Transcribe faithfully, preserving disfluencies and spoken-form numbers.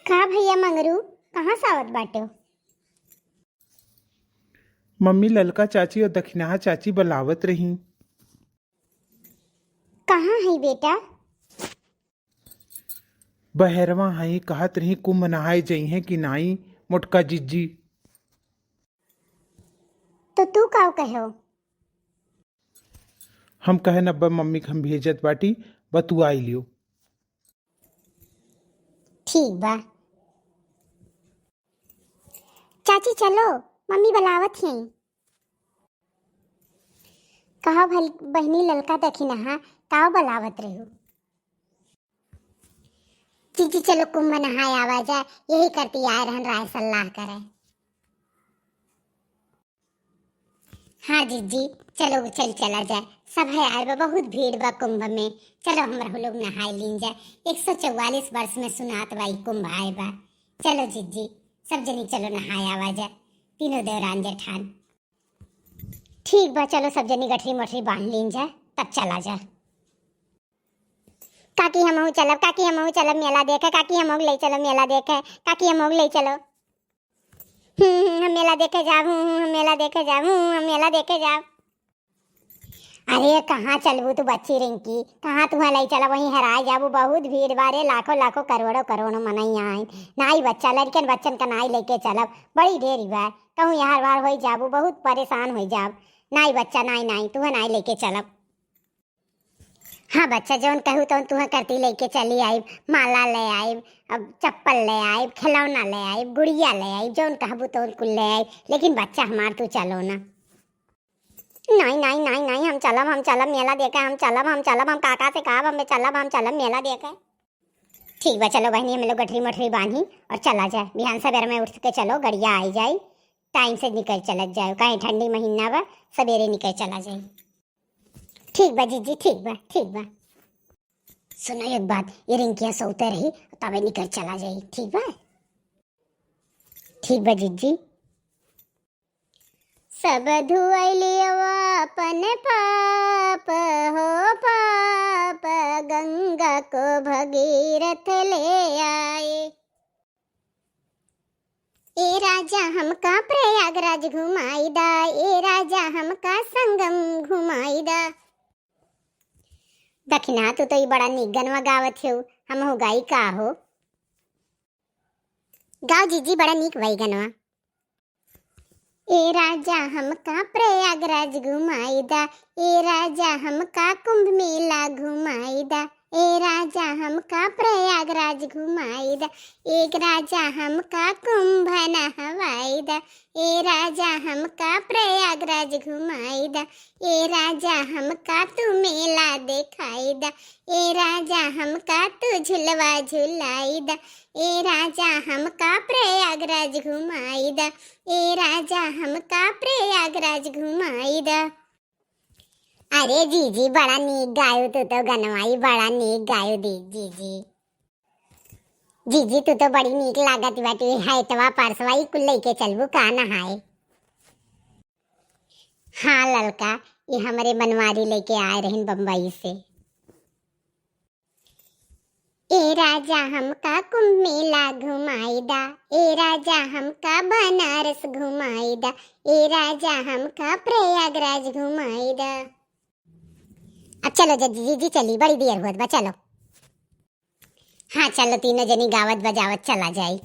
का भइया मंगरू, कहाँ से आवत बाटे? मम्मी, ललका चाची और दखिनहा चाची बलावत रही। कहाँ है बेटा? बहरवा है, कहत रही कुंभ नहाए जइहें कि नाई मोटका जिज्जी। तो तू काव कहो? हम कहे न बा मम्मी के हम भेजत बाटी, बतुआई लियो। ठीक बा। चाची चलो, मम्मी बलावत हैं। कहा भल बहिनी ललका दखिनहा, काव बलावत रहो? जीजी चलो कुंभ नहाए आवा जाए, यही करती आए रहन राय सलाह करे। हाँ जीजी, चलो चल चला जाए, सब है आए बा, बहुत भीड़ बा कुंभ में। चलो हमरहू लोग नहाए लीन जाए, एक सौ चौवालीस वर्ष में सुनात बा ई कुंभ आए बा। चलो जीजी, सब जनी चलो नहाए आवा जाए, तीनों देवरान जेठान। ठीक बा, चलो सब जनी गठरी मठरी बांध लीन जाए, तब चला जाए। काकी हमहू चलब, काकी हमहू चलब मेला देखे, काकी हमहू ले चलो मेला देखे, काकी हमहू ले चलो। हम्म, हम्म, हम मेला देखे जाब, हम्म, हम्म, हम मेला देखे जाब, हम्म, हम मेला देखे जाब। अरे कहाँ चलबू तू बच्ची रिंकी, कहाँ तुहें ले चलब, वहीं हेराए जाबू, बहुत भीड़ बा रे, लाखों लाखों करोड़ों करोड़ों मनई आइन। नाई बच्चा, लड़कन बच्चन का नाई लेके चलब, बड़ी देरी बा, कहूँ यार वार होई जाबू, बहुत परेशान होई जाब। नाई बच्चा, नाई, नाई, तुहें नाई लेके चलब। हाँ बच्चा, जौन कहू तौन तुहें करती लेके चली आइब, माला ले आइब, अब चप्पल ले आइब, खिलौना ले आइब, गुड़िया ले आइब, जौन कहबू तौन कुल ले आइब, लेकिन बच्चा हमार तू चलो ना। नाई, नाई, नाई, नाई, हम चलब, हम चलब मेला देखे, हम चलब, हम चलब, हम काका से कहब, हमें चलब, हम चलब मेला देखे। ठीक बा, चलो बहनी, हम लोग गठरी मठरी बांधी और चला जाए। बिहान सबेर में उठ के चलो, गड़िया आई जाई, टाइम से निकल चलत जाए, काहे ठंडी महीना बा, सबेरे निकल चला जाए। ठीक बा जीजी, ठीक बा, ठीक बा। सुनो एक बात, ये रिंकिया सोते रही, तबे निकल चला जाई, ठीक बा? ठीक बा जीजी। सब धुआई लियो अपन पाप, हो पाप, गंगा को भगीरथ ले आए। ए राजा हमका प्रयागराज घुमाई दा, ए राजा हमका संगम घुमाई दा। दखिनहा, तू तो ई बड़ा नीक गनवा गावत हो, हमहू गाई का हो? गाओ जीजी, बड़ा नीक बा ई गनवा। ए राजा हमका प्रयागराज घुमाई दा, ए राजा हमका कुंभ मेला घुमाई दा, ए राजा हमका प्रयागराज घुमाई दा, एक राजा हमका कुंभ नहवाई दा, ए राजा हमका प्रयागराज घुमाई दा, ए राजा हमका तू मेला देखाई दा, ए राजा हमका तू झुलवा झुलाई दा, ए राजा हमका प्रयागराज घुमाई दा, ए राजा हमका प्रयागराज घुमाई दा। अरे जीजी, बड़ा नीक गायो तू तो गनवाई, बड़ा नीक गायो दी जीजी। जीजी, तू तो बड़ी नीक लागत बाटी, हैटवा पर्सवा ई कुल लेके चलबू का नहाए? हाँ ललका, ये हमरे बनवारी लेके आए रहिन बम्बई से। ए राजा हमका कुंभ मेला घुमाई दा, ए राजा हमका बनारस घुमाई दा, ए राजा हमका प्रयागराज घुमाई दा। अब चलो जी, जीजी चली, बड़ी देर होत बा, चलो। हाँ चलो, तीनों जनी गावत बजावत चला जाई।